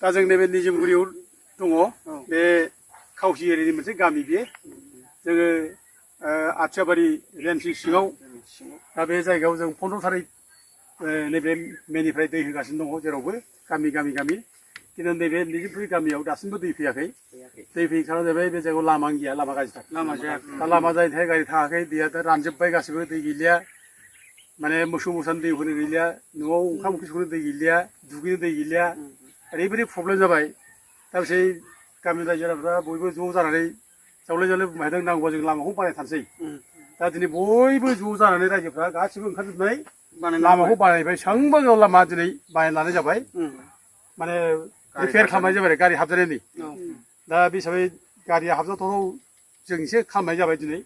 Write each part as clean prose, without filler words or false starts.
दा जों नैबे निजोमगुरियाव दङ बे खावसि एरियानि मोनसे गामि बियो जोङो आथियाबारि रेन्सिं सिङाव दा बे जायगायाव जों 15 थारिख नैबे मेनिफ्राय दै होगासिनो दङ जेरावबो गामि किन्तु नैबे निजोमगुरि गामियाव दासिमबो दै फैयाखै दै फैयैनि खारना जाबाय बे जायगायाव लामा गैया लामा गाज्रिथार दा लामा जायैनि थाखाय गारि थाङाखै दैया दा रानजोब्बाय गासिबो दै गैलिया माने मोसौ मोसानो दै होनो गैलिया न'आव ओंखाम ओंख्रि संनो दै गैलिया दुगैनो दै गैलिया ओरैबायदि प्रब्लेम जाबाय दा बिसोर गामिनि रायजो राजाफ्रा बयबो ज' जानानै जावले जावले बुंबाय नांगौबा जों लामाखौ बानायथारसै दा दिनै बयबो ज' जानानै रायजोफ्रा गासिबो ओंखारजोबनानै लामाखौ बानायबाय सांबा गोलाव लामा दिनै बानायना लानाय जाबाय माने रिपेयार खालामनाय जाबाय गारि हाबजानायनि दा बे हिसाबै गारिया हाबजाथाव जों एसे खालामनाय जाबाय दिनै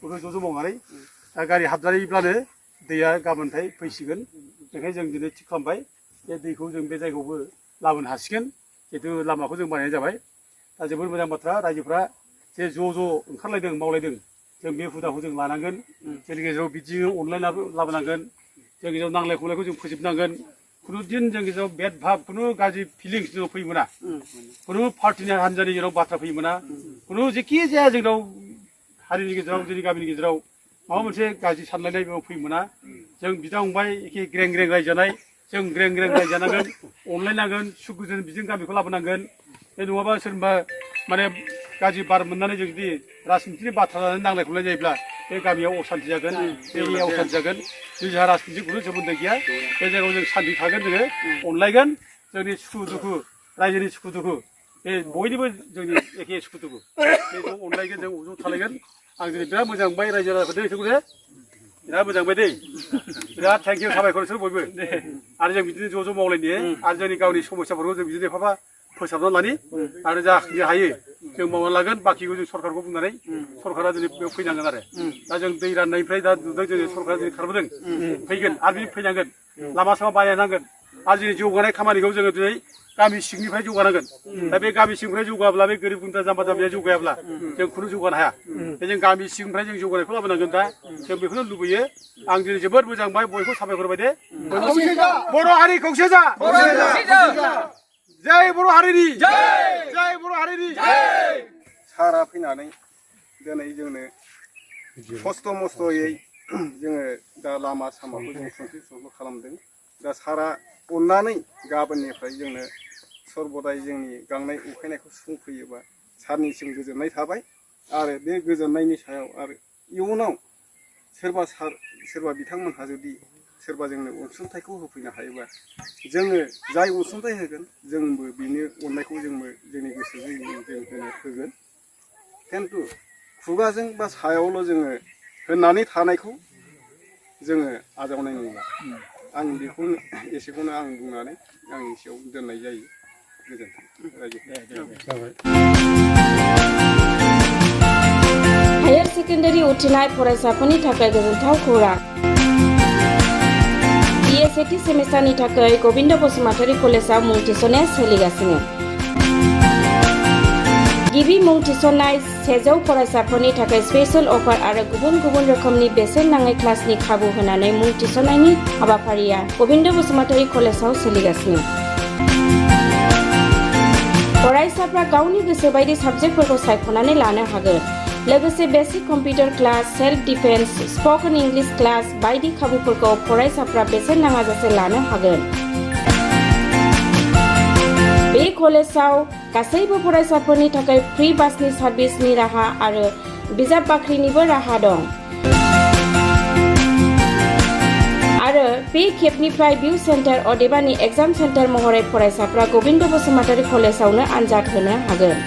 बयबो ज' मावनानै दा गारि हाबजानायब्लानो दैया गाबोनथाय फैसिगोन बेखायनो जों दिनै थिग खालामबाय बे दैखौ जों बे जायगायावबो लाबोनो हासिगोन जिहेतु लामाखौ जों बानायनाय जाबाय दा जोबोद मोजां बाथ्रा रायजोफ्रा जे ज' ओंखारलायदों मावलायदों जों बे हुदाखौ जों लानांगोन जोंनि गेजेराव बिदिनो अनलायना लाबोनांगोन जोंनि गेजेराव नांलाय खमलायखौ जों फोजोबनांगोन खुनु दिन जोंनि गेजेराव भेद भाब खुनु गाज्रि फिलिंस जोंनाव फैयो मोना खुनु पार्टिनि हान्जानि गेजेराव बाथ्रा फैयो मोना खुनु जेखि जाया जोंनाव हारिनि गेजेराव जोंनि गामिनि गेजेराव माबा मोनसे गाज्रि सानलायनाय बेयाव फैयो मोना जों बिदा फंबाय एखे ग्रें रायजानाय जों ग्रें रायजानांगोन अनलायनांगोन सुख गोजोन बिजों गामिखौ लाबोनांगोन बे नङाबा सोरबा माने गाज्रि बार मोननानै जों जुदि राजनितिनि बाथ्रा लानानै नांलाय खमलाय जायोब्ला बे गामियाव असान्ति जागोन बे एरियायाव असान्ति जागोन जोंहा राजनितिजों खुनु सोमोन्दो गैया बे जायगायाव जों सान्ति थागोन जोङो अनलायगोन जोंनि सुखु दुखु रायजोनि सुखु दुखु बे बयनिबो जोंनि एखे सुखु दुखु बेखौ अनलायगोन जों ज' थालायगोन आं दिनै बिराद मोजां मोनबाय रायजो राजाफोरजों बिसोरखौनो बिराद मोजां मोनबाय दै बिराद थेंक इउ साबायखर नोंसोर बयबो आरो जों बिदिनो ज' मावलायनो आरो जोंनि गावनि समस्याफोरखौ जों बिदिनो एफाबा फोसाबना लानि आरो जाखिनि हायो जों मावना लागोन बाखिखौ जों सरकारखौ बुंनानै सरकारा दिनै बेयाव फैनांगोन आरो दा जों दै राननायनिफ्राय दा नुदों जोंनि सरकारा दिनै खारबोदों फैगोन आरो बिदिनो फैनांगोन लामा सामा बानायनांगोन आरो जोंनि जौगानाय खामानिखौ जोङो दिनै गामि सिंनिफ्राय जौगानांगोन दा बे गामि सिंनिफ्राय जौगाब्ला बे गोरिब गुन्द्रा जाम्बा जाम्बिया जौगायाब्ला जों खुनु जौगानो हाया बे जों गामि सिंनिफ्राय जों जौगानायखौ लाबोनांगोन दा जों बेखौनो लुबैयो आं दिनै जोबोद मोजां मोनबाय बयखौ साबायखर होबाय दे बर' हारि खौसे जा जय बर' हारिनि जय बर' हारिनि सारा फैनानै दिनै जोंनो खस्थ' मस्थ'यै जोङो दा लामा सामाखौ जों संख्रि खालामदों दा सारा अननानै गाबोननिफ्राय जोंनो सर्बदाय जोंनि गांनाय उखैनायखौ सुफुंफैयोबा सारनिसिम गोजोननाय थाबाय आरो बे गोजोननायनि सायाव आरो इयुनाव सोरबा बिथांमोनहा जुदि सोरबा जोंनो अनसुंथाइखौ होफैनो हायोबा जोङो जाय अनसुंथाइ होगोन जोंबो बिनि अननायखौ जोंबो जोंनि गोसोजों जों होगोन खिन्थु खुगाजों बा सायावल' जोङो होननानै थानायखौ जोङो आजावनाय नंला आं बेखौनो एसेखौनो आं बुंनानै आंनि सायाव दोननाय जायो गोजोन्थों रायजो हायार सेकेन्डारि उथ्रिनाय फरायसाफोरनि थाखाय गोजोनथाव खौरां सेथि सेमिस्टारनि थाखाय गबिन्द बसुमतारी कलेजाव मुं थिसननाया सोलिगासिनो गिबि मुं थिसननाय 100 फरायसाफोरनि थाखाय स्पेशल अफार आरो गुबुन रोखोमनि बेसेन नाङै क्लासनि खाबु होनानै मुं थिसननायनि हाबाफारिया गबिन्द बसुमतारी कलेजाव सोलिगासिनो फरायसाफ्रा गावनि गोसो बायदि साबजेक्टफोरखौ सायख'नानै लानो हागोन लोगोसे basic computer class self defence spoken English class बायदि खाबुफोरखौ फरायसाफ्रा बेसेन नाङाजासे लानो हागोन बे कलेजाव गासैबो फरायसाफोरनि थाखाय फ्रि बासनि सार्भिसनि राहा आरो बिजाब बाख्रिनिबो राहा दं आरो बे खेबनिफ्राय भिउ सेन्टार अदेबानि एग्जाम सेन्टार महरै फरायसाफ्रा गबिन्द बसुमतारी कलेजावनो आनजाद होनो हागोन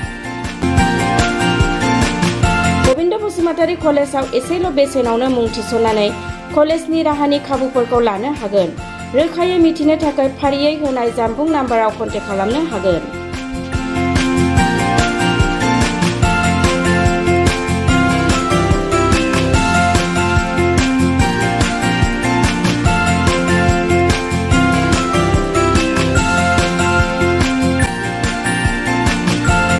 गबिन्द बसुमतारी कलेजाव एसेल' बेसेनावनो मुं थिसननानै कलेजनि राहानि खाबुफोरखौ लानो हागोन रोखायै मिथिनो थाखाय फारियै होनाय जानबुं नाम्बाराव कन्टेक्ट खालामनो हागोन